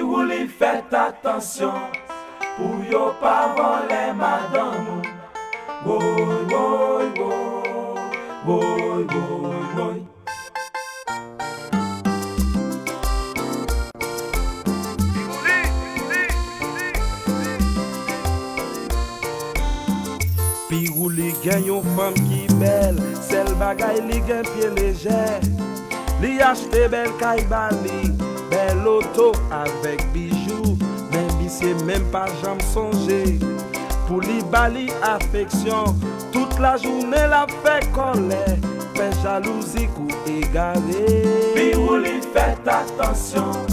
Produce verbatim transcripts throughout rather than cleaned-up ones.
Piwouli, fèt atansyon pou yo pa vòlè madanm ou. Woy, woy, woy, woy, woy, woy. Piwouli gen yon fanm ki bèl, sèl bagay li gen pye lejè. Li achte bèl kay ba li, bèl oto avèk bijou. Men misye menm pa janm sonje pou li ba li afeksyon. Tout lajounen l ap fè kòlè, fè jalouzi kou egare. Piwouli, fèt atansyon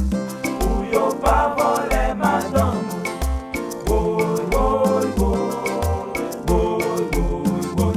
pou yo pa vòlè madanm ou. Woy, woy, woy, woy, woy, woy.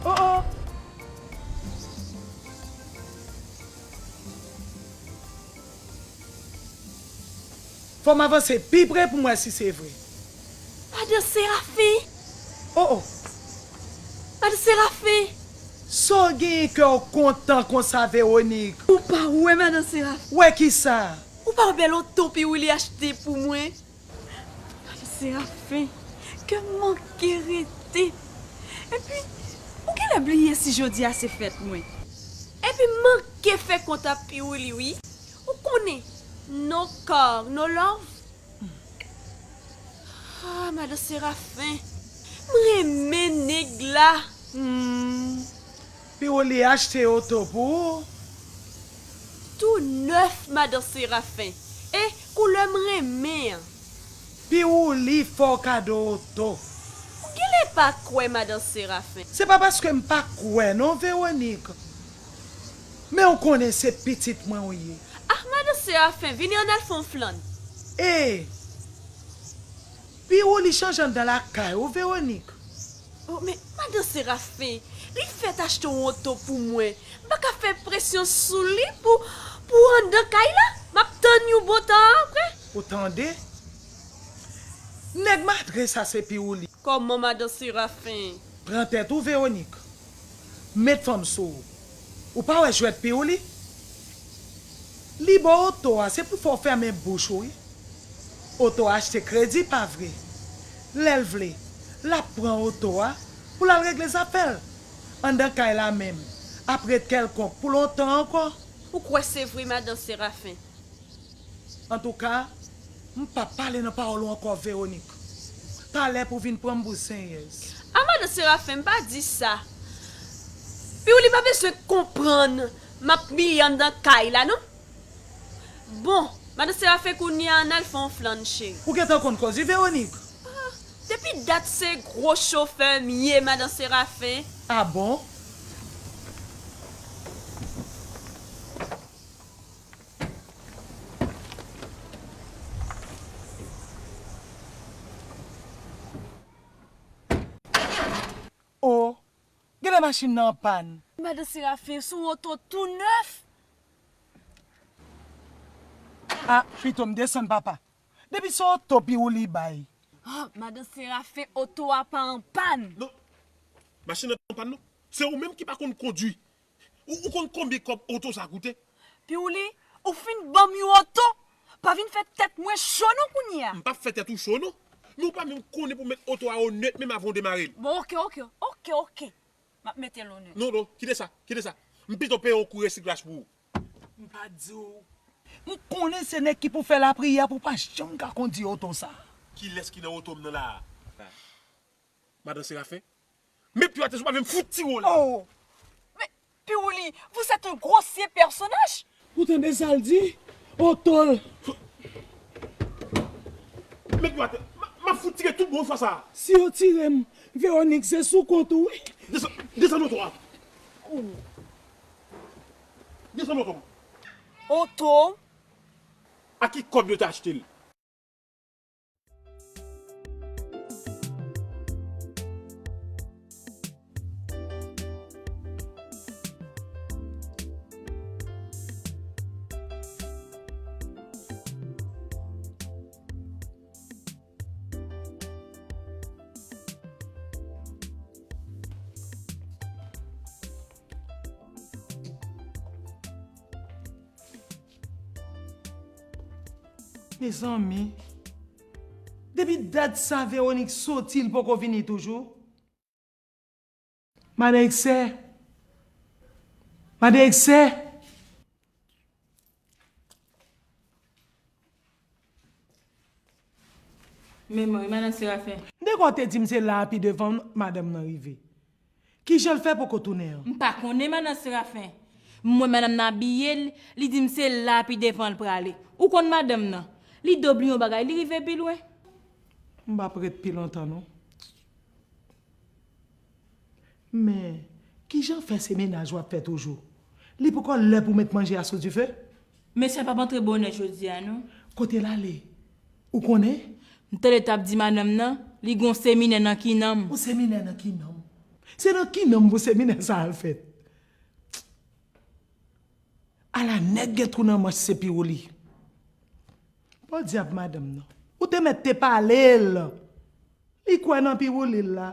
Oh, oh! Fò m avanse pi pre pou m wè si se vre. Madan Serafen! Oh, oh! Madan Serafen! Sa w genyen kè w kontan konsa, Vewonik? Ou pa wè, Madan Serafen? Wè kisa? Ou pa wè bèl oto Piwouli achte pou mwen? Madan Serafen, kè m manke rete. Epi, ou genlè bliye si jodi a se fèt mwen. Epi m manke fè kont ak Piwouli, wi. Ou konnen, no car, no love. Ah, Madan Serafen, m renmen nèg la. Hmm. Piwouli achte oto pou ou? Tou nèf, Madan Serafen. E koulè m renmen an. Piwouli fè w kado oto. Ou genlè pa kwè, Madan Serafen. Se pa paske m pa kwè non, Vewonik. Men w konnen se pitit mwen w ye. Ah, Madan Serafen, vini ann al fè yon flann. E, Piwouli chanje anndan lakay ou, Vewonik. Oh, men, Madan Serafen, li fèk achte yon oto pou mwen. M pa ka fè presyon sou li pou, pou anndan kay la. M ap tann yon bon tan apre. Ou tande? Nèg matre sa se Piwouli. Kòman, Madan Serafen? Pran tèt ou, Vewonik. Met fanm sou ou. Ou pa wè jwèt Piwouli? Li ba w oto a, se pou fè w fèmen bouch ou, wi. Oto a achte kredi, pa vre? Lè l vle, l ap pran oto a pou l al regle zafè l anndan kay la menm. Ap ret kèlkonk pou lontan ankò. Ou kwè se vre, Madan Serafen? Antouka, m p ap pale nan pawòl ou ankò, Vewonik. Talè pou vin pran m pou senyèz. A, Madan Serafen, m pa di sa. Piwouli pa bezwen konprann m ap milye anndan kay la, non. Bon, Madan Serafen, kounye a, ann al fè yon flann, cheri. Ou gentan konn koz, wi, Vewonik. Ah, depi dat se gwo chofè m ye, Madan Serafen. A bon? O, genlè machin nan anpàn. Madan Serafen, se yon oto tou nèf. A, pito m desann, papa. Depi se oto Piwouli bay. Ah, Madan Serafen, oto a pa anpàn. Non, machin nan pa anpàn, non. Se ou menm ki pa konn kondwi. Ou, ou konn konbyen kòb oto sa koute? Piwouli, ou fin ban m yon oto? Pa vin fè tèt mwen cho non kounye a. M p ap fè tèt ou cho non. Men ou pa menm konnen pou met oto a onèt menm avan w demare l. Bon, oke, oke, oke, oke. M ap mete l onèt. Non, non, kite sa, kite sa. M pito peye yon kou resiklaj pou ou. M pa di w. M konnen se nèg ki pou fè lapriyè pou pa janm ka kondi oto sa. Kilès ki nan oto m nan la a? Madan Serafen? Men pye w atè, si w pa vle m fout tire w la. Oh! Men, Piwouli, vous êtes un grossier personnage! Ou tande sa l di? Oto l. Men pye w atè. M a, m ap fout tire tout bon fwa sa. Si yo tire m, Vewonik, se sou kont ou, wi. Desann, desann oto a. Desann oto m. Oto? A ki kòb yo te achte l? Mezanmi, depi dat sa Vewonik soti, l poko vini toujou. Madan Eksè! Madan Eksè! Men mwen, wi, madan Serafen. M te kwè w te di m se la a pi devan madanm nan rive. Kijan l fè poko tounen an? M pa konnen, madan Serafen. M wè madanm nan abiye l, li di m se la a pi devan l prale. Ou konn madanm nan. Li do bliye yon bagay, li rive pi lwen. M p ap ret pi lontan non. Men, kijan fè se mennaj w ap fè toujou? Li poko lè pou met manje a sou dife? Mesye a p ap antre bonè jodi a non. Kote l ale? Ou konnen? M tande t ap di madanm nan, li gon seminè nan Kinanm. Yon seminè nan Kinanm? Se nan Kinanm pou seminè sa a al fèt? Ala nèg gen twou nan manch se Piwouli. Podyab madanm nan. Ou te mèt te pale l. Li kwè nan Piwouli l la.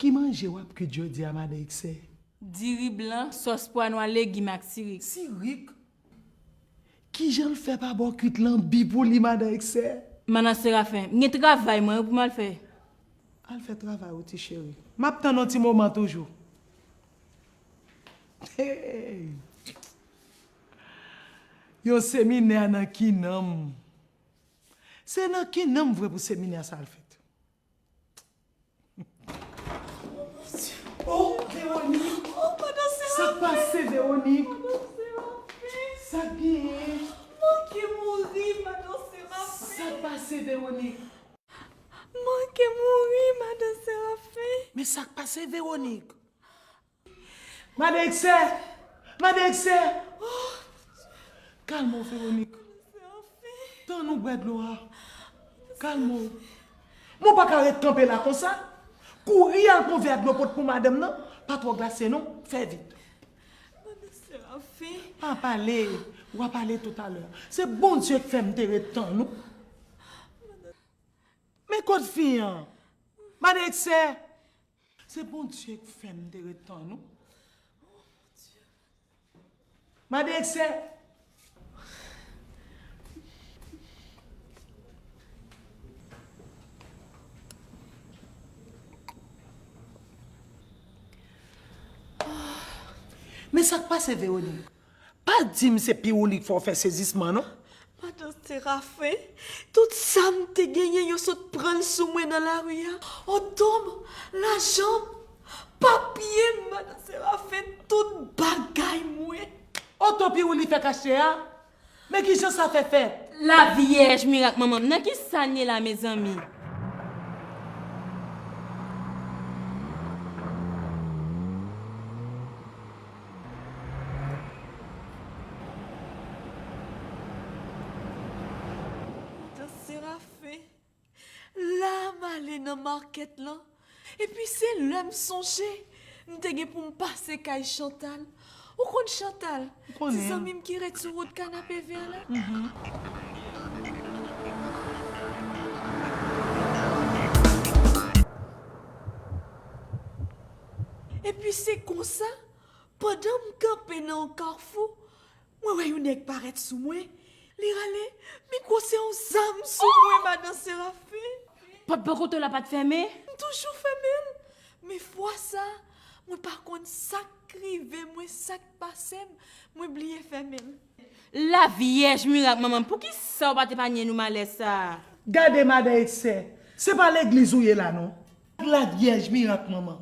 Ki manje w ap kwit jodi a, madan Eksè? Diri blan, sòs pwa nwa, legim ak sirik. Sirik? Kijan l fè pa ba w kwit lanbi pou li, madan Eksè? Madan Serafen, m gen travay mwen wi pou m al fè. Al fè travay ou, ti cheri. M ap tann yon ti moman toujou. Hey! Yon seminè nan Kinanm. Se nan Kinanm vre pou seminè sa al fèt. Oh, Vewonik! Oh, madan Serafen! Sa k pase, Vewonik? Madan Serafen! Sa k genyen? Manke mouri, madan Serafen! Sa k pase, Vewonik? Manke mouri, madan Serafen! Men sa k pase, Vewonik? Madan Eksè! Madan Eksè! Kalme w, Vewonik. Tann ou bwè dlo a. Kalme w. Men w pa ka ret kanpe la konsa. Kouri al pran vè dlo pot pou madanm nan. Pa twò glase non. Fè vit. Madan Serafen. Pa pale. W a pale toutalè. Se Bondye k fè m te ret tann ou. Men kot fi an? Madan Eksè! Se Bondye k fè m te ret tann ou. Madan Eksè! Men sa k pase, Vewonik? Pa di m se Piwouli k fè w fè sezisman non. Madan Serafen, tout sa m te genyen, yo sot pran l sou mwen nan lari a. Oto m, lajan m, papye m, madan Serafen, tout bagay mwen. Oto Piwouli fèk achte a? Men kijan sa fè fèt? Lavyèj mirak manman m, nan kisa n ye la, mezanmi? Madan Serafen, la m ale nan makèt lan, epi se lè m sonje m te gen pou m pase kay Chantal. Ou konn Chantal, ti zanmi m ki ret sou wout Kanapevè la? Epi se konsa, Pandan m kanpe nan yon kafou, mwen wè yon nèg parèt sou mwen. Li rale, mikwo se yon zam sou mwen, madan Serafen. Pòt bò kote w la pa t fèmen? M toujou fèmen l. Men fwa sa, mwen pa konn sa k rive mwen, sa k pase m, mwen bliye fèmen l. Lavyèj mirak manman m, poukisa w pa t epanye nou malè sa a? Gade madan Eksè, se pa legliz ou ye la non. Lavyèj mirak manman,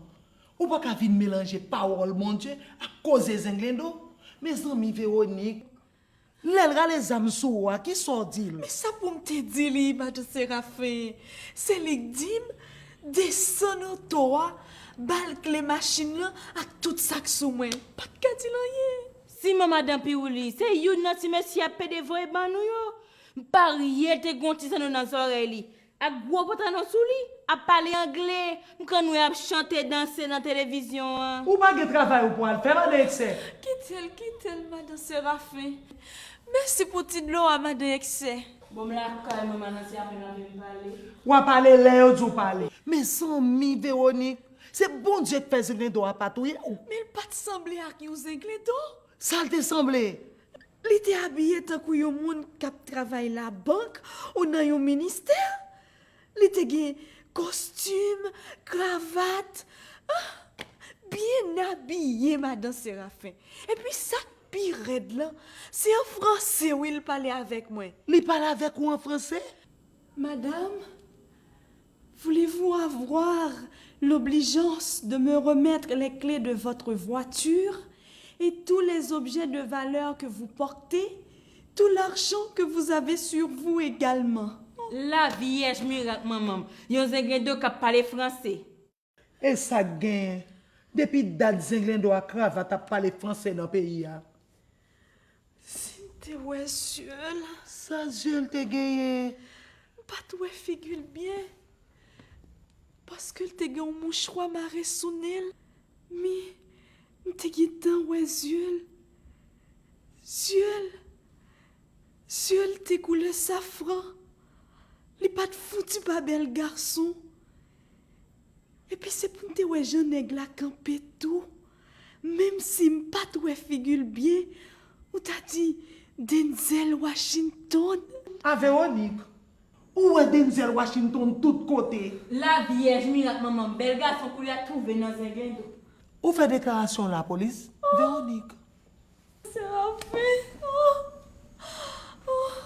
ou pa ka vin melanje pawòl Bondye ak koze zenglendo. Mezanmi Vewonik, lè l rale zam sou ou a, kisa w di l? Men sa pou m te di li, madan Serafen? Se li k di m desann oto a, ba l kle machin lan ak tout sa k sou mwen. M pa t ka di l anyen. Siman madan Piwouli, se youn nan ti mesye ap pede voye ban nou yo. M parye l te gen yon ti zanno nan zòrèy li, ak gwo pantalon sou li, ap pale angle, m konn wè ap chante, danse nan televizyon an. Ou pa gen travay ou pral fè, madan Eksè? Kite l, kite l, madan Serafen. Mèsi pou ti dlo a, madan Eksè. Bon, m lakay mwen, madan Serafen, m ap vin pale. W a pale lè yo di w pale. Mezanmi, Vewonik, se Bondye k fè zenglendo a pa touye w. Men l pa t sanble ak yon zenglendo. Sa l te sanble? Li te abiye tankou yon moun k ap travay labank ou nan yon ministè. Li te gen kostim, kravat, ah, byen abiye, madan Serafen. Epi sa k pi rèd lan, se an franse wi l pale avèk mwen. Li pale avèk ou an franse? Madame, voulez-vous avoir l'obligeance de me remettre les clés de votre voiture et tous les objets de valeur que vous portez, tout l'argent que vous avez sur vous également? Lavyèj mirak manman m, yon zenglendo k ap pale franse. E sa k genyen? Depi dat zenglendo a kravat ap pale franse nan peyi a. Si m te wè zye l. Sa zye l te genyen? M pa t wè figi l byen, paske l te gen yon mouchwa mare sou nen l. Men, m te gentan wè zye l. Zye l, zye l te koulè safran. Li pa t fouti pa bèl gason. Epi se pou n te wè jan nèg la kanpe tou. Menm si m pa t wè figi l byen, ou ta di Denzel Washington. A Vewonik, ou wè Denzel Washington tout kote. Lavyèj mirak manman m, bèl gason koulè a twouve nan zenglendo. Ou fè deklarasyon lapolis, Vewonik. Serafen, oh, oh,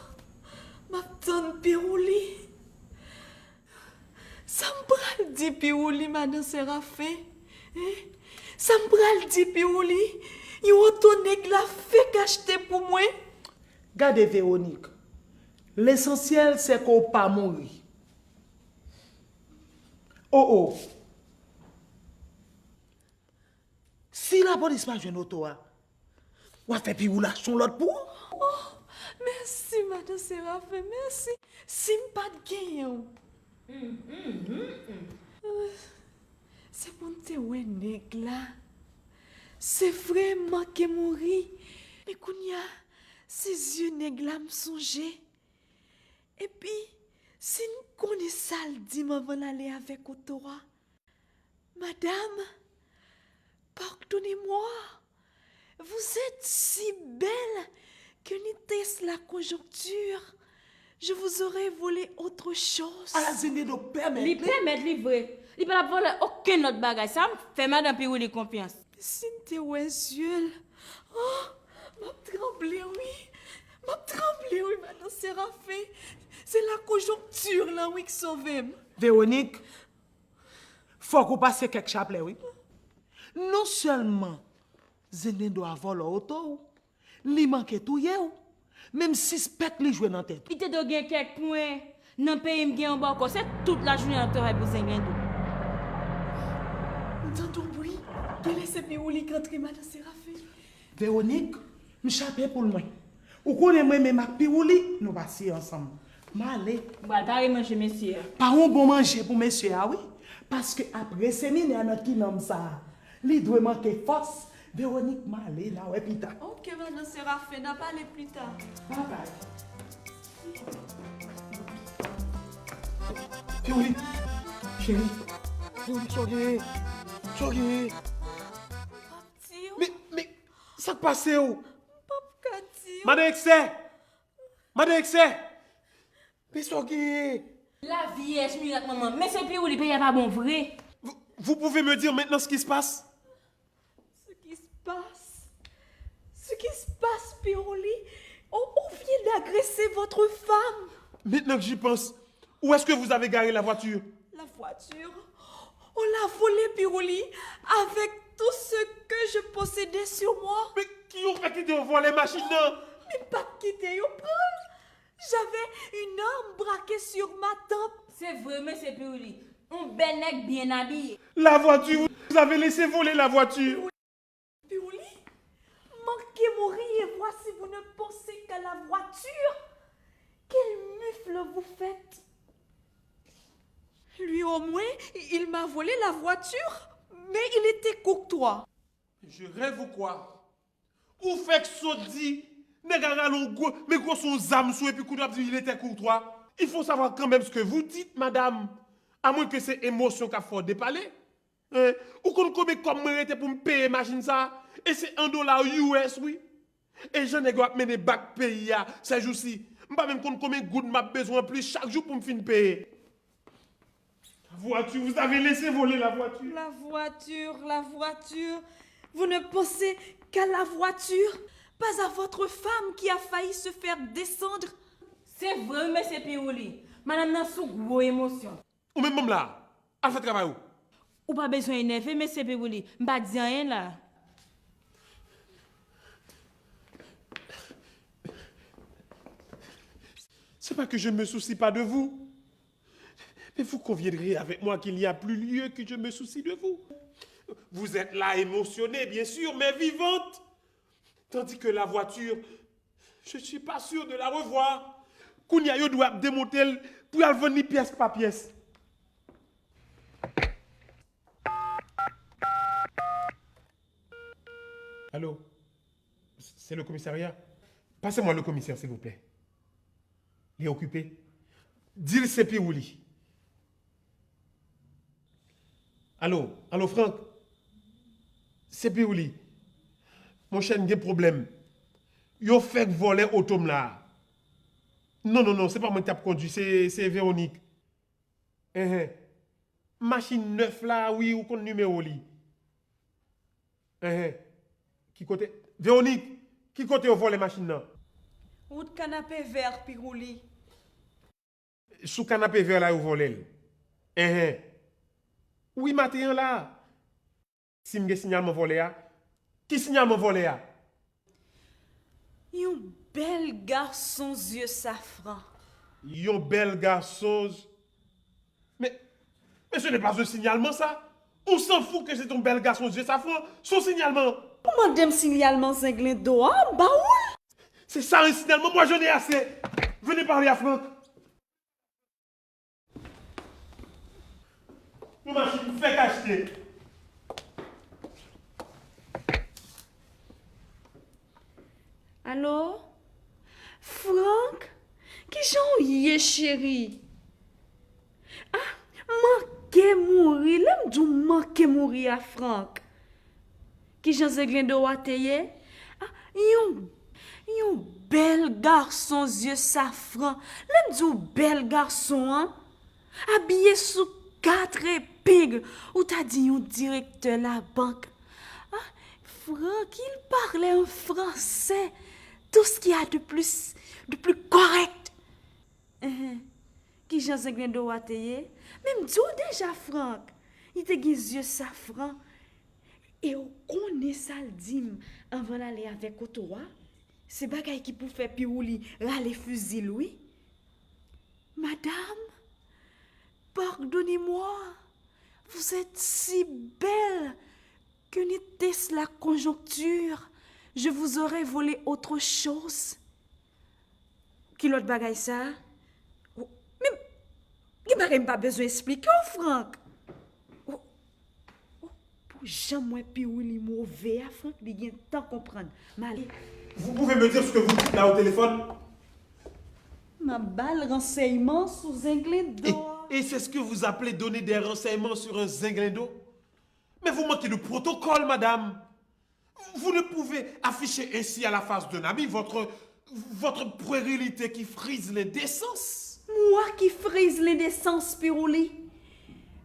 m ap tann Piwouli. Sa m pral di Piwouli, madan Serafen? Hein? Sa m pral di Piwouli? Yon oto nèg la fèk achte pou mwen? Gade Vewonik, lesansyèl se ke w pa mouri. Oh, oh. Si lapolis pa jwenn oto a, w ap fè Piwouli achte yon lòt pou ou. Oh, mèsi, madan Serafen, mèsi. Si m pa t genyen w. Euh, se pou m te wè nèg la. Se vre, m manke mouri. Men kounye a, se zye nèg la m sonje. Epi, si n konnen sa l di m anvan l ale avèk oto a, Madame, pardonnez-moi. Vous êtes si belle que ni test la conjoncture, je vous aurais volé autre chose. Ala zenglendo pèmèt li. Li pèmèt li vre. Li pa t ap vòlè okenn lòt bagay. Sa m fè madan Piwouli konfyans. Si n te wè zye l, oh, m ap tranble wi. M ap tranble wi, madan Serafen. Se la konjonkti lan wi k sove m. Vewonik, fòk ou pase kèk chaplè wi. Non sèlman zenglendo a vòlò oto w, li manke touye w, men m sispèk li jwe nan tèt ou. Li te dwe gen kèk pwen. Nan peyi m gen yon bòkò, se tout lajounen l ap travay pou zenglendo. M tande yon bri, genlè se Piwouli k antre, madan Serafen. Vewonik, m chape poul mwen. Ou konnen mwen menm ak Piwouli, nou pa siye ansanm. M ale. M pral pare manje mesye a. Pa yon bon manje pou mesye a wi. Paske apre seminè nan kinanm sa a, li dwe manke fòs. Vewonik, m ale, n a wè pita. Ok, madan Serafen, n a pale pita. Babay. Piwouli, cheri. Piwouli, sa w genyen? Sa w genyen? Ti ou? Men, men, Sa k pase w? M p ap ka di w. Madan Eksè! Madan Eksè! Men sa w genyen? Lavi Ech mirak manman. Mesye Piwouli, peyi a pa bon vre. Vous, vous pouvez me dire maintenant ce qui se passe? Ce qui se passe? Ce qui se passe, Piwouli? On, on vient d'agresser votre femme. Maintenant que j'y pense, où est-ce que vous avez garé la voiture? La voiture? On l'a volée, Piwouli, avec tout ce que je possédais sur moi. Men ki yo fè kite yo vòlè machin nan? Men pa kite yo pran l. J'avais une arme braquée sur ma tempe. Se vre, mesye Piwouli. Yon bèl nèg byen abiye. La voiture, vous avez laissé voler la voiture. Piwouli, manquez mourir et voici vous ne pensez qu'à la voiture. Quel mufle vous faites? Lui au moins, il m'a volé la voiture, mais il était courtois. Je rêve ou quoi? Ou fèk sot di, nèg a rale yon gwo, men gwo se yon zam sou epi kounye a w ap di il était courtois. Il faut savoir quand même ce que vous dites, madame. À moins que se emosyon k ap fè w depale. Hein? Ou konn konbyen kòb mwen rete pou m peye machin sa? E se an dola U S, wi. E jan nèg yo ap mennen bak peyi a, sèjousi. M pa menm konn konbyen goud m ap bezwen anplis chak jou pou m fin peye. La voiture, vous avez laissé voler la voiture. La voiture, la voiture. Vous ne pensez qu'à la voiture, pas à votre femme qui a failli se faire descendre. Se vre, wi, mesye Piwouli. Madanm nan sou gwo emosyon. Ou menm, manm la, al fè travay ou. Ou pa bezwen enève, mesye Piwouli. M pa di anyen la. C'est pas que je ne me soucie pas de vous. Mais vous conviendrez avec moi qu'il n'y a plus lieu que je me soucie de vous. Vous êtes là, émotionnée, bien sûr, mais vivante. Tandis que la voiture, je suis pas sûr de la revoir. Kounye a, yo dwe ap demonte l pou y al vann li pyès pa pyès. Allô? C'est le commissariat? Passez-moi le commissaire, s'il vous plaît. Li okipe. Di l se Piwouli. Alo, alo, Frank? Se Piwouli. Monchè, n gen pwoblèm. Yo fèk vòlè oto m la. Non, non, non, se pa mwen ki t ap kondui, se, se Véronique. Enhen. Machin nèf la, wi, ou konn nimewo li. Enhen. Ki kote? Véronique, ki kote yo vòlè machin nan? Wout Kanapevè, Piwouli. Sou Kanapevè la yo vòlè l. Enhen. Wi, maten an la. Si m gen sinyalman vòlè a? Ki sinyalman vòlè a? Yon bèl gason zye safran. Yon bèl gason z-, mais, mais ce n'est pas un signalement, ça. On s'en fout que c'est ton bel garçon aux yeux safran. Son signalement. Ou mande m sinyalman zenglendo a, m ba ou l. C'est ça un signalement, moi j'en ai assez. Venez parler à Franck. Yon machin fèk achte. Alo? Frank? Kijan w ye, cheri? Ah, manke mouri. Lè m di w manke mouri a, Frank. Kijan zenglendo a te ye? Ah, yon, yon bèl gason zye safran. Lè m di w bèl gason an, abiye sou kat epeng, ou ta di yon direktè labank. Ah, Frank, il parlait en français, tout ce qu'il y a de plus, de plus correct. Enhen. Kijan zenglendo a te ye? Men m di w deja, Frank. Li te gen zye safran. E w konnen sa l di m anvan l ale avèk oto a? Se bagay ki pou fè Piwouli rale fizi l, wi. Madame, pardonnez-moi. Vous êtes si belle. Que n'était-ce la conjoncture? Je vous aurais volé autre chose. Ki lòt bagay sa? Oh, men, gen bagay m pa bezwen eksplike w, Frank. Oh, oh, pou jan m wè Piwouli move a, Frank, li gentan konprann. M ale. Vous pouvez me dire ce que vous dites là au téléphone? M ap ba l ransèyman sou zenglendo a. Et, et c'est ce que vous appelez donner des renseignements sur un zenglendo? Mais vous manquez de protocole, madame. Vous ne pouvez afficher ainsi à la face d'un ami votre, votre puérilité qui frise l'indécence. Moi qui frise l'indécence, Pirouli.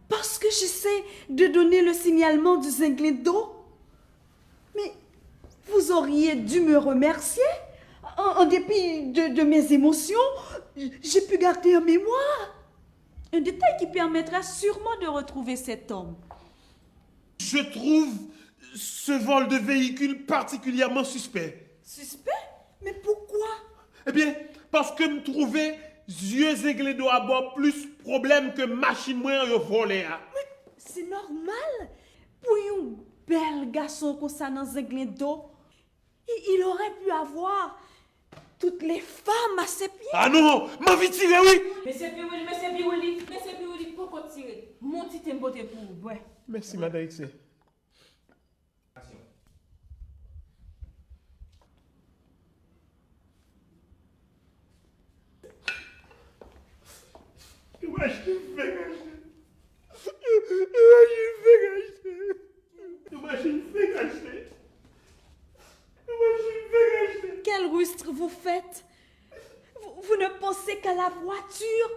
Parce que j'essaie de donner le signalement du Zenglendo. Mais vous auriez dû me remercier. En, en dépit de, de mes émotions, j'ai pu garder en mémoire un détail qui permettra sûrement de retrouver cet homme. Je trouve ce vol de véhicule particulièrement suspect. Suspect? Mais pourquoi? Ebyen, paske m twouve zye Zenglendo a ba w plis pwoblèm ke machin mwen an yo vòlè a. C'est normal. Pou yon bèl gason konsa nan Zenglendo, il, il aurait pu avoir toutes les femmes à ses pieds. Ah non, m anvi tire wi. Mesye Piwouli, mesye Piwouli, mesye Piwouli poko tire. Mon ti te m pote pou ou bwè. Mèsi madan Eksè. Aksyon. Imajine fè gache. Imajine fè gache. Imajine fè gache. Imajine fè gache. Quel rustre vous faites? Vous, vous ne pensez qu'à la voiture,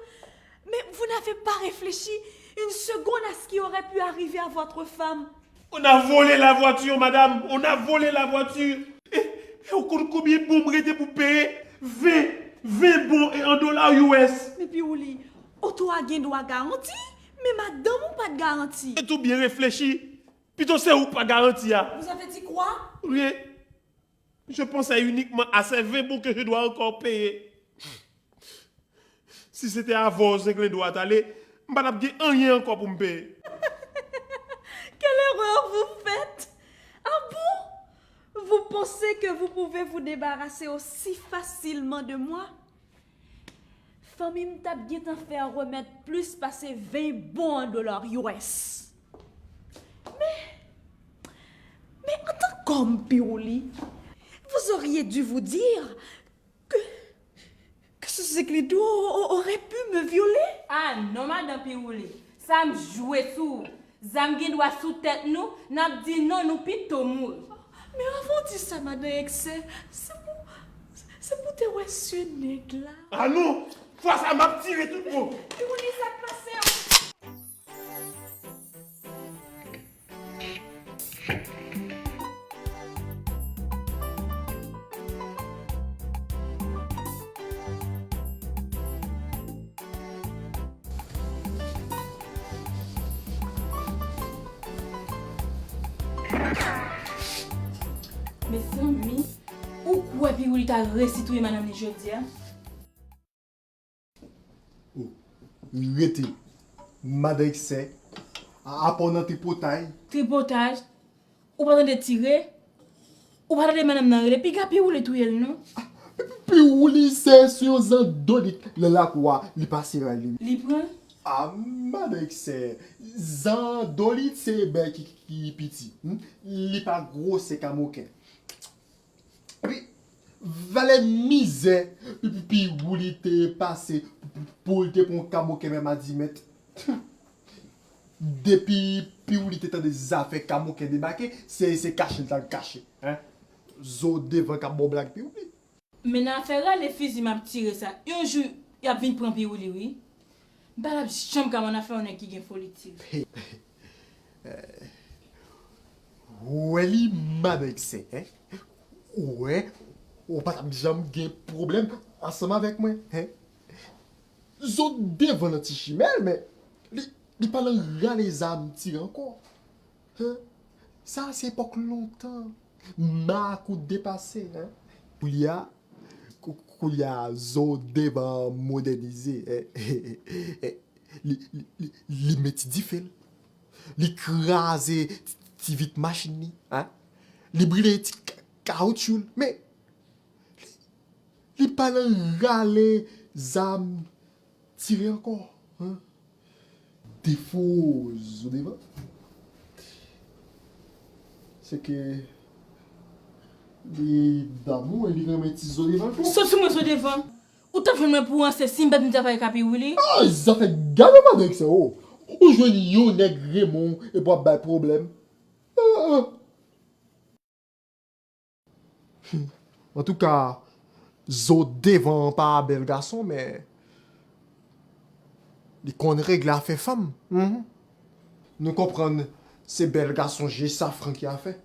mais vous n'avez pas réfléchi une seconde à ce qui aurait pu arriver à votre femme. On a volé la voiture, madame. On a volé la voiture. E, e ou konn konbyen bon m rete pou peye? Ven, ven bon e an dola U S. Men Piwouli, oto a gen dwa garanti, men madanm ou pa t garanti. E tou byen reflechi. Pito se ou k pa garanti a. Vous avez dit quoi? Rien. Je pensais uniquement à ces vingt bons que je dois encore payer. Si se te avè w Zenglendo a t ale, m pa t ap gen anyen ankò pou m peye. Quelle erreur vous faites? Ah bon? Vous pensez que vous pouvez vous débarrasser aussi facilement de moi? Fanmi m t ap gentan fè remèt plis pase ven bon an dola U S. Men, men an tan kòm Piwouli, vous auriez dû vous dire que, que ce Zenglendo aurait pu me violer. Ah non, madan Piwouli, sa m jwe sou ou. Zam gen dwa sou tèt nou, n ap di non, nou pito mouri. Men avan w di sa, madan Eksè, se pou, se pou te wè sye nèg la. Ah non! Fwa sa m ap tire tout bon! Piwouli, sa k pase w? Mezanmi, ou kwè Piwouli ta resi touye madanm li jodi a? Oh, rete. Madan Eksè, a, apa w nan tripotay? Tripotay? Ou pa tande tire? Ou pa tande madanm nan rele? Piga Piwouli touye l non. Piwouli se, se yon zandolit nan lakou a, li pase ray li. Li pran? Ah, madan Eksè, zandolit se bèy ki, ki, ki piti. Hmm? Li pa gwosè kamoken. Epi, valè mizè Piwouli te pase pou l te pran kamoken menm a di mèt. Depi Piwouli te tande zafè kamoken debake, se, se kache l t al kache, en. Zo devan k ap ba w blag Piwouli. Men nan afè rale fizi m ap tire sa, yon jou y ap vin pran Piwouli wi. M pa t ap janm ka wè nan afè yon nèg ki gen foli tire. Ou wè li madan Eksè, en? Ou wè, ou pa t ap janm gen pwoblèm ansanm avèk mwen, en? Zo devan nan ti chimèl, men li, li pa nan rale zam tire ankò. Hein? Sa se epòk lontan. Makout depase, hein? Koulye a, kou-, koulye a, zo devan modènize, hein? Li, li, li, li met ti dife l. Li kraze ti, ti vit machin li, hein? Li brile ti ka-, kawoutchou l. Men, li, li pa nan rale zam tire ankò, hein? Defo zo devan, se ke li damou e li renmen ti zo devan tou. Sot sou mwen zo devan. Ou t ap jwenn mwen pou ranse si m pa t vin travay ka Piwouli. Ah, zafè gade madan Eksè, oh. Ou jwenn yon nèg renmen w epi w ap bay pwoblèm. Ah, ah. Antouka, zo devan an pa bèl gason, men li konn regle afè fanm. Mhm. Nou konprann se bèl gason je safran ki afè.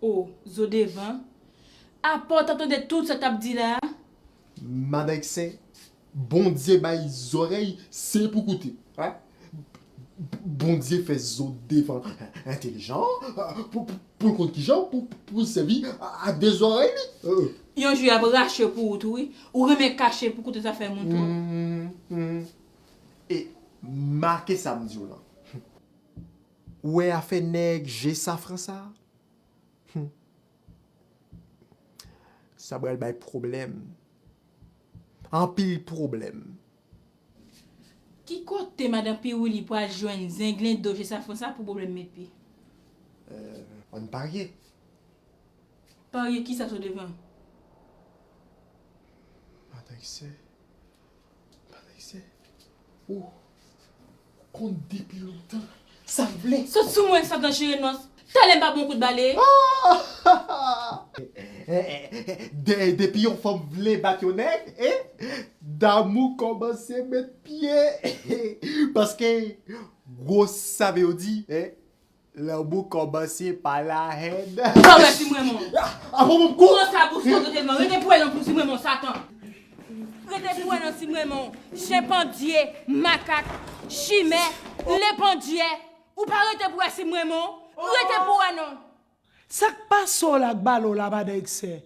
O, zo devan. Apa w t ap tande tout sa k ap di la a? Madan Eksè, Bondye bay zòrèy, se pou koute. Hein? Bondye fè zo devan entelijan pou, pou, pou l konn kijan pou, pou l sèvi a, a de zòrèy li. Euh. Yon jou y ap rache pou ou tou, wi. Ou renmen kache pou koute zafè moun tou. Mm, mm. E make sa m di w lan. Ou wè afè nèg je safran sa? Hmm. Sa pral bay pwoblèm. Anpil pwoblèm. Ki kote madan Piwouli pral jwenn zenglendo je safran sa pou pwoblèm met pye? Euh, ann parye. Parye kisa zo devan? Madan Eksè. Madan Eksè. Ou konn depi lontan sa m vle. Sot sou mwen, Satan chire nòs. Talè m pa bon kout bale. Ah! De, depi yon fanm vle bat yon nèg, eh, damou kòmanse met pye. Paske gwo save yo di, eh, lanmou kòmanse pa lahèn. Pa wè si m renmen w. Avan m kou. Pran sa pou sot rete nan. Rete pou wè non pou si m renmen w, Satan. Rete pou wè non si m renmen w. Chen pandye, makak, chimè, lepandyè. Ou pa rete pou wè si m renmen w. Rete pou wè non. Sa k pase w la ak balo la, madan Eksè?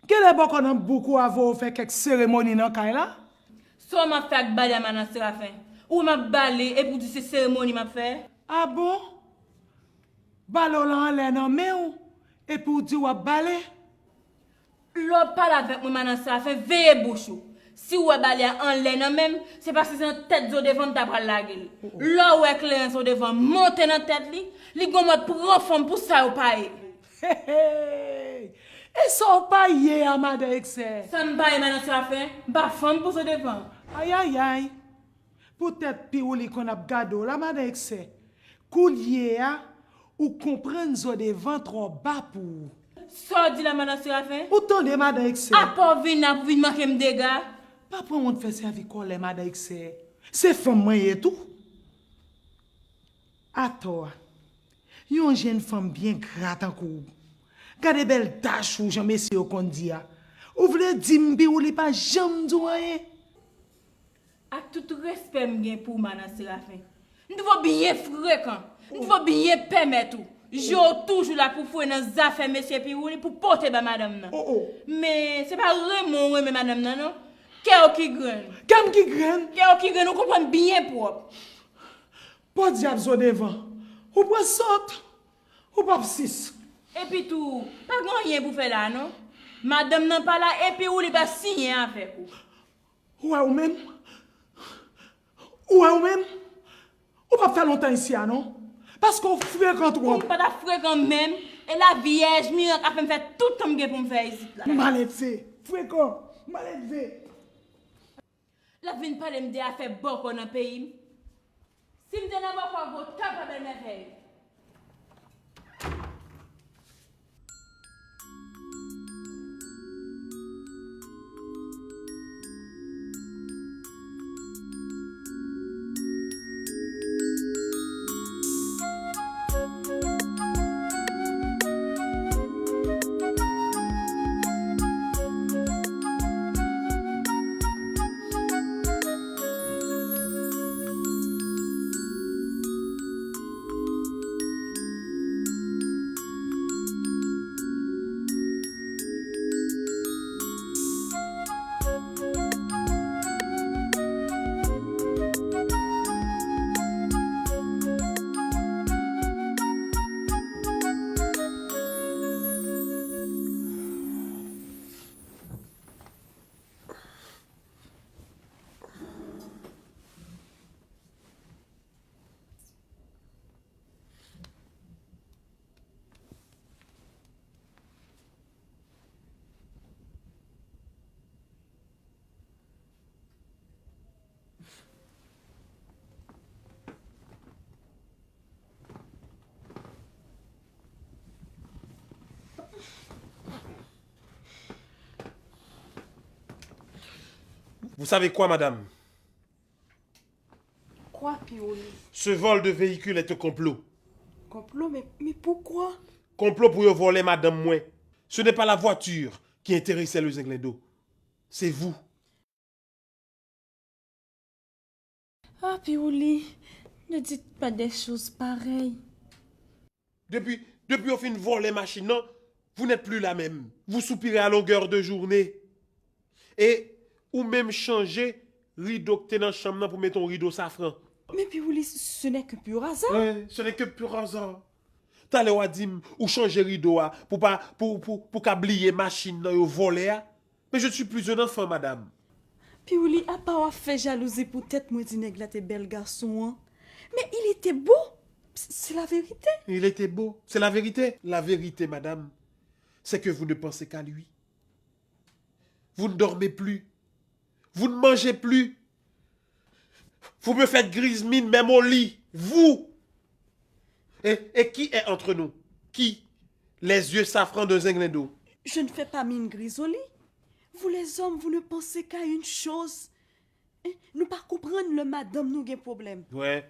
Genlè bòkò nan bouk ou a voye w fè kèk seremoni nan kay la? Sa w m ap fè ak bale a, madan Serafen? Ou wè m ap bale epi w di se seremoni m ap fè? A bon? Balo la anlè nan men w epi w di w ap bale? Lè w ap pale avèk mwen, madan Serafen, veye bouch ou. Si w wè bale a anlè nan men m, se paske se nan tèt zo devan m ta pral lage l. Lè w wè kleren zo devan monte nan tèt li, li gon mòd pran fanm pou sa yo pa ye. Hey, hey! E sa w pa ye a, madan Eksè? Sa m pa ye, madan Serafen? M pa fanm pou zo devan. Ayayay! Poutèt Piwouli konn ap gade w la, madan Eksè. Koulye a, ou konprann zo devan twò ba pou ou. Sa w di la, madan Serafen? Ou tande, madan Eksè? Apa w vin la pou vin manke m dega? Pa pran wont fè sèvi kòlè, madan Eksè. Se fanm mwen ye tou. Atò a, yon jenn fanm byen gra tankou w. Gade bèl dach ou, jan mesye yo konn di a. Ou vle di m Piwouli pa janm di w anyen? Ak tout respè m gen pou w, madan Serafen, m twò byen frekan. M twò byen pèmèt ou. Je w toujou la pou foure nan zafè mesye Piwouli pou pote ba madanm nan. Oh, oh. Men se pa renmen w renmen madanm nan, non. Kè w ki grenn. Kè m ki grenn? Kè w ki grenn, ou konprann byen pwòp. Podyab zo devan. Ou pran sòt. Ou p ap sis. Epi tou, pa gen anyen pou fè la, non. Madanm nan pa la, epi ou li pa siyen avèk ou. Ou wè ou menm? Ou wè ou menm? Ou p ap fè lontan isi a, non. Paske w frekan twòp. Ou pa ta frekan menm. E la vyèj mirak ap fè m fè tout tan m gen pou m fè isit la. Maledve. Frekan. Maledve. L ap vin pale m de afè bòkò nan peyi m. Si m te nan bòkò, gwo tap a bèl mèvèy. Vous savez quoi, madame? Kwa, Piwouli? Ce vol de véhicule est un complot. Konplo? Men, men poukwa? Konplo pou yo vòlè madanm mwen. Ce n'est pas la voiture qui intéressait le Zenglendo. C'est vous. Ah, Piwouli, ne dites pas des choses pareilles. Depi, depi yo fin vòlè machin nan, vous n'êtes plus la même. Vous soupirez à longueur de journée. E ou menm chanje rido k te nan chanm nan pou mete yon rido safran. Men Piwouli, ce n'est que pur hasard. Ouais, ce n'est que pur hasard. Talè w a di m ou chanje rido a pou pa pou pou pou ka bliye machin nan yo vòlè a. Mais je ne suis plus un enfant, madame. Piwouli, apa w ap fè jalouzi pou tèt mwen di nèg la te bèl gason an? Men il était beau. C'est la vérité. Il était beau. C'est la vérité. La vérité, madame, c'est que vous ne pensez qu'à lui. Vous ne dormez plus. Vous ne mangez plus. Vous me faites grise mine même au lit. Vous. Et, et qui est entre nous? Qui? Les yeux safran de Zenglendo. Je ne fais pas mine grise au lit. Vous les hommes, vous ne pensez qu'à une chose. Hein? Nou pa konprann lè madanm nou gen pwoblèm. Ouais.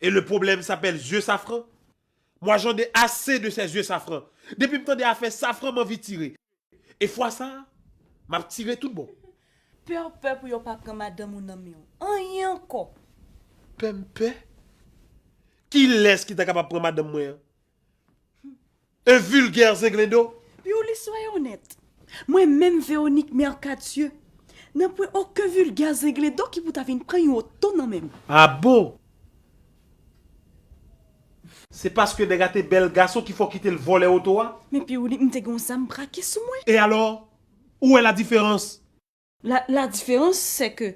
Et le problème s'appelle yeux safran. Moi, j'en ai assez de ces yeux safran. Depi m tande afè safran, m anvi tire. E fwa sa, m ap tire tout bon. Pè, pè pou yo pa pran madanm ou nan men w. Anyen ankò. Pè m pè? Kilès ki ta kapab pran madanm mwen an? Un vulgaire Zenglendo? Piwouli, soyez honnête. Mwen menm Véronique Mercadieu, nan pwen okenn vilgè Zenglendo ki pou ta vin pran yon oto nan men m. Ah bon? Se paske nèg la te bèl gason ki fè w kite l vòlè oto a? Men Piwouli, m te gen yon zam brake sou mwen. E alò? Ou wè la diferans? La, la différence, c'est que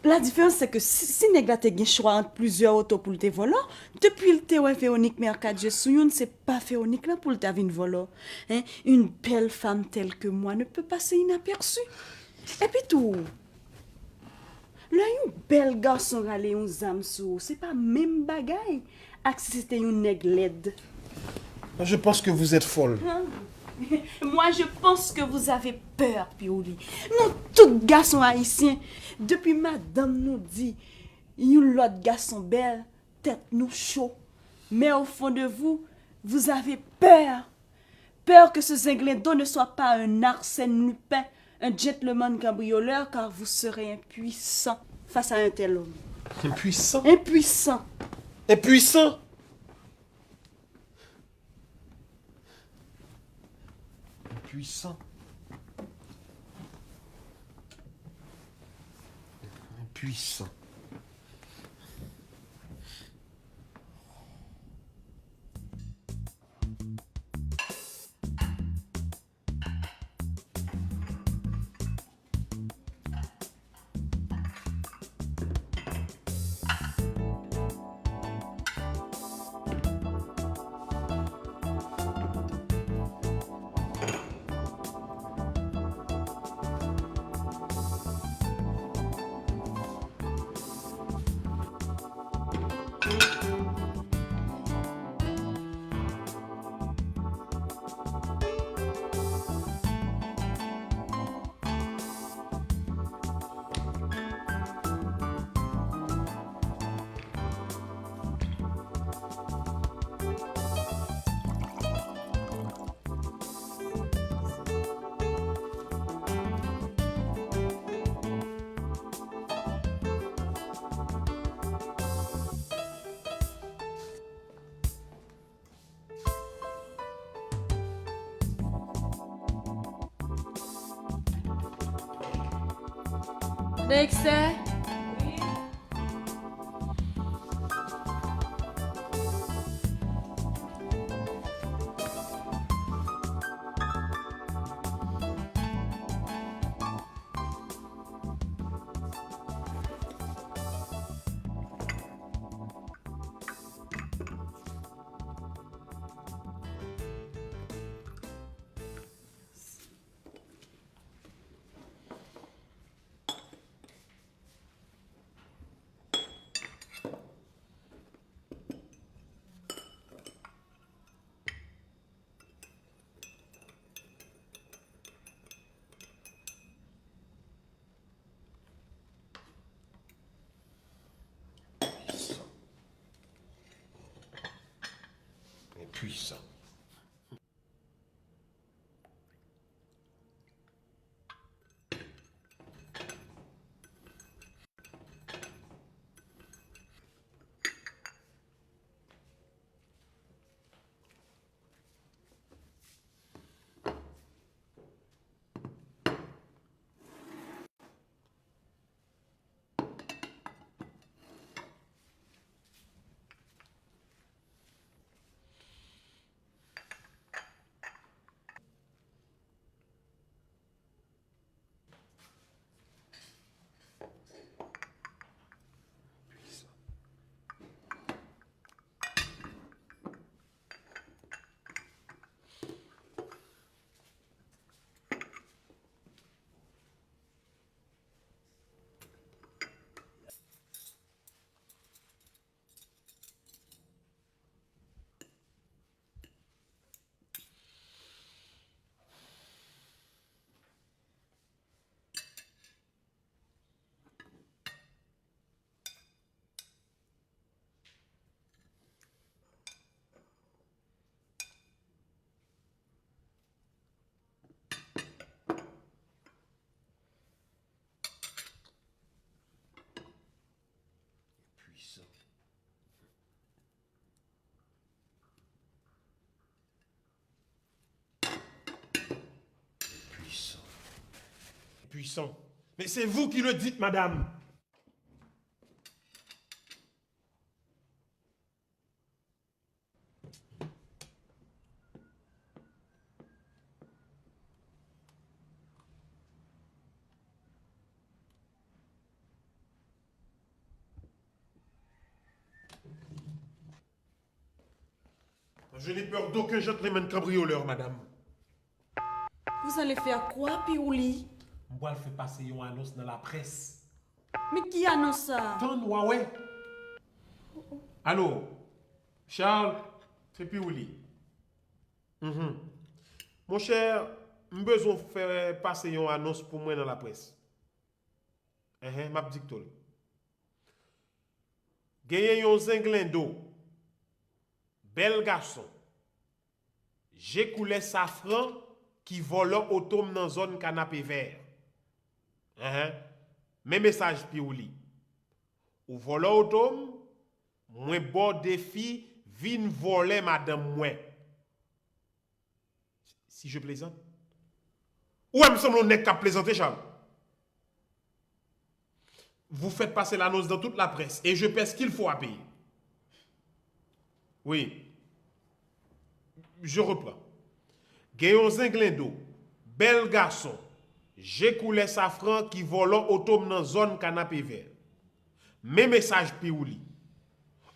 la diferans se ke si, si nèg la te gen chwa ant plizyè oto pou l te vòlò, depi l te wè Véronique Mercadieu sou youn, se pa Véronique lan pou l ta vin vòlò. Hein? Une belle femme telle que moi ne peut passer inaperçue. Epi tou, lè yon bèl gason rale yon zam sou ou, se pa menm bagay ak si se te yon nèg lèd. Je pense que vous êtes folle. Moi, je pense que vous avez peur, Piwouli. Nou tout gason ayisyen, depi madanm nou di yon lòt gason bèl, tèt nou cho. Mais au fond de vous, vous avez peur. Peur que ce Zenglendo ne soit pas un Arsène Lupin, un gentleman cambrioleur, car vous serez impuissant face à un tel homme. Impuissant. Impuissant. Impuissant. Impuissant. Impuissant. Dexter. Puissant. Puissant. Puissant. Puissant. Mais c'est vous qui le dites, madame. Je n'ai peur d'aucun gentleman cambrioleur, madame. Vous allez faire quoi, Piwouli? M pral fè pase yon anons nan laprès. Men ki anons sa? Tann, w a wè. Alo, Charles, se Piwouli. Mhm. Monchè, m bezwen w fè pase yon anons pou mwen nan laprès. Enhen, m ap dikte w l. Genyen yon zenglendo, bèl gason, je koulè safran ki vòlò oto m nan zòn Kanapevè. Enhen. Men mesaj Piwouli. Ou vòlò oto m, mwen ba w defi vin vòlè madanm mwen. Si je plaisante. Ou wè m sanble yon nèg k ap plezante, Charles. Vous faites passer l'annonce dans toute la presse et je paie ce qu'il faut à payer. Oui. Je reprends. Gen yon zenglendo, bèl gason, je koulè safran ki vòlò oto m nan zòn Kanapevè. Men mesaj Piwouli.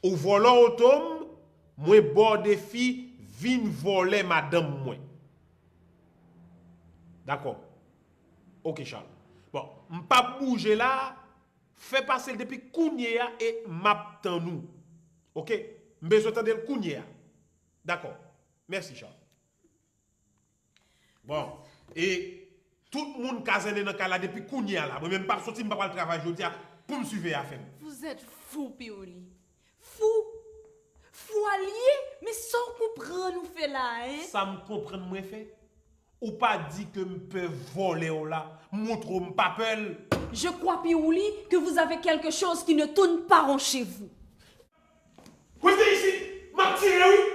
Ou vòlò oto m, mwen ba w defi vin vòlè madanm mwen. Dakò. Ok, Charles. Bon, m p ap bouje la, fè pase l depi kounye a e m ap tann ou. Ok? M bezwen tande l kounye a. Dakò. Mèsi, Charles. Bon, e tout moun kazène nan kay la depi kounye a la. Mwen menm m p ap soti, m pa pral travay jodi a pou m siveye afè m. Vous êtes fou, Pioli. Fou. Fou a l ye, men sa w konprann ou fè la, en? Sa m konprann mwen fè? Ou pa di ke m pè vòlè w la, montre w m pa pè l. Je crois, Pioli, que vous avez quelque chose qui ne tourne pas rond chez vous. Rete isit, m ap tire wi.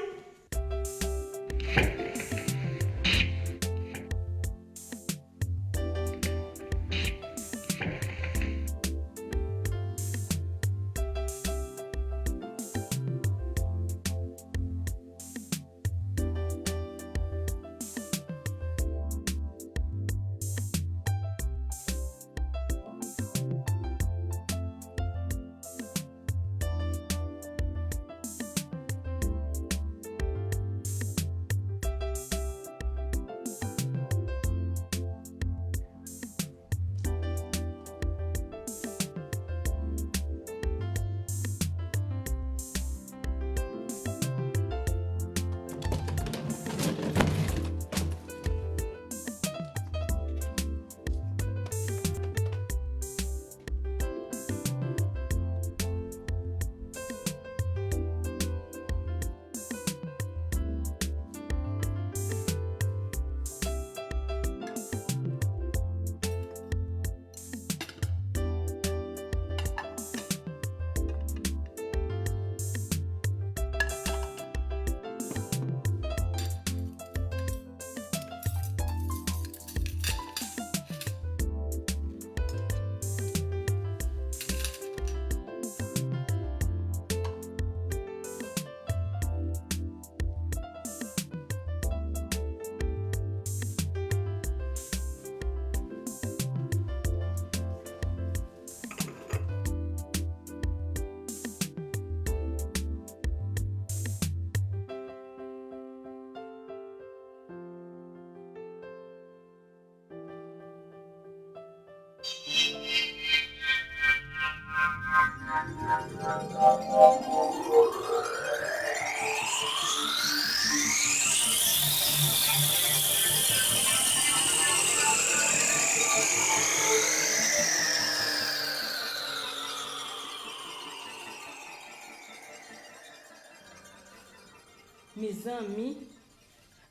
Mezanmi,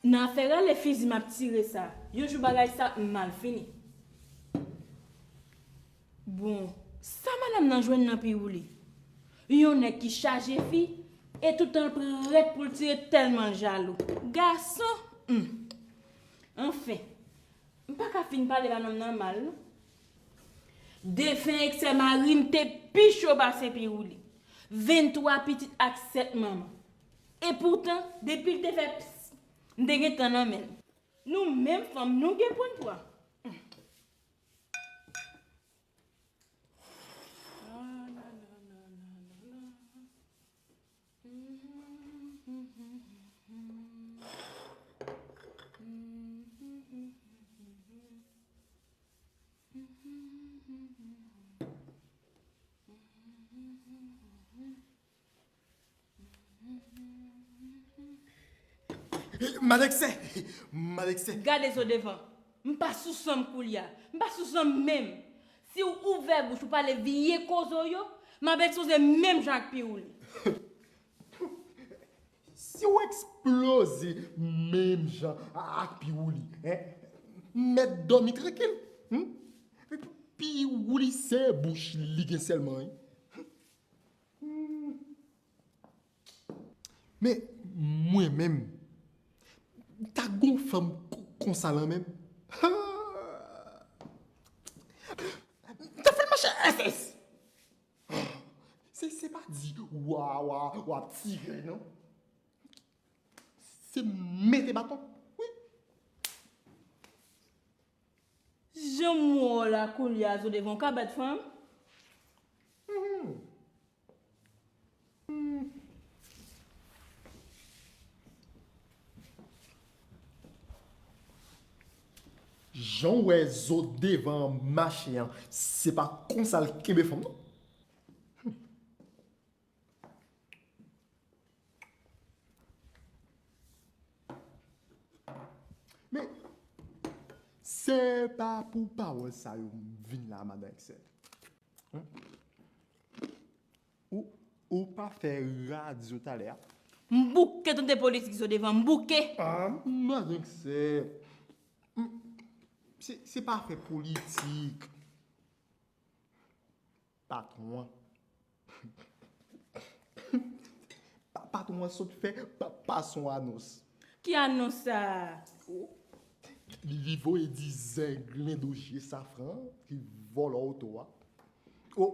nan afè rale fizi m ap tire sa, yon jou bagay sa ap mal fini. Bon, sa madanm nan jwenn nan Piwouli? Yon nèg ki chaje fi e toutan l prèt pou l tire tèlman l jalou. Gason! Hmm. Anfen, m pa ka fin pale madanm nan mal, non. Defen Eksè mari m te pi cho pase Piwouli. Venntwa pitit ak sèt manman. Epoutan, depi l te fè ps, m te gentan nan men l. Nou menm fanm, nou gen pwen twa. Madan Eksè! Madan Eksè! Gade zo devan. M pa sou san m koulye a. M pa sou san m menm. Si w ouvè bouch ou pale vye koze w yo, m ap eksploze menm jan ak Piwouli. Si w eksploze menm jan ak Piwouli, en, mèt dòmi trankil. Hmm? Piwouli se bouch li gen sèlman, wi. Hmm. Men, mwen menm, ta gon fanm ko-, konsa lan menm. Ha! M ta fè l mache S S. Se, se pa di w a, w a, w ap tire, non. Se mete baton. Wi. Jan m wè w la koulye a, zo devan w ka bat fanm. Mhm. Hmm. Jan w wè zo devan an mache an, se pa konsa l kenbe fanm, non. Men, se pa pou pawòl sa yo m vin la, madan Eksè. Ou, ou pa fè radyo talè a. M bouke tande politik zo devan, m bouke. Ah, madan Eksè. M, se, se pa fè politik. Patwon an. Pa, patwon an sot fè pa, pase yon anons. Ki anons sa a? Li, li voye di Zenglen dosye Safran ki vòlò oto a. O,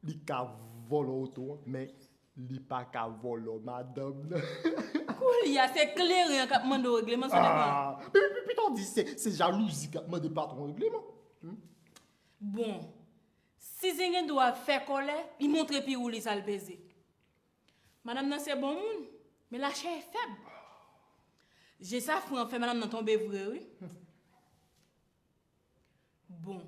li ka vòlò oto an, men li pa ka vòlò madanm nan. Koulye a, se kleren an k ap mande w regleman, sa depan. Ah, pi, pi, pito w di se, se jalouzi k ap mande patwon regleman. Hmm? Bon, si Zenglen dwa fè kòlè, li montre Piwouli sa l peze. Madanm nan se bon moun, men lachè fèb. Je Safran fè madanm nan tonbe vre, wi. Bon,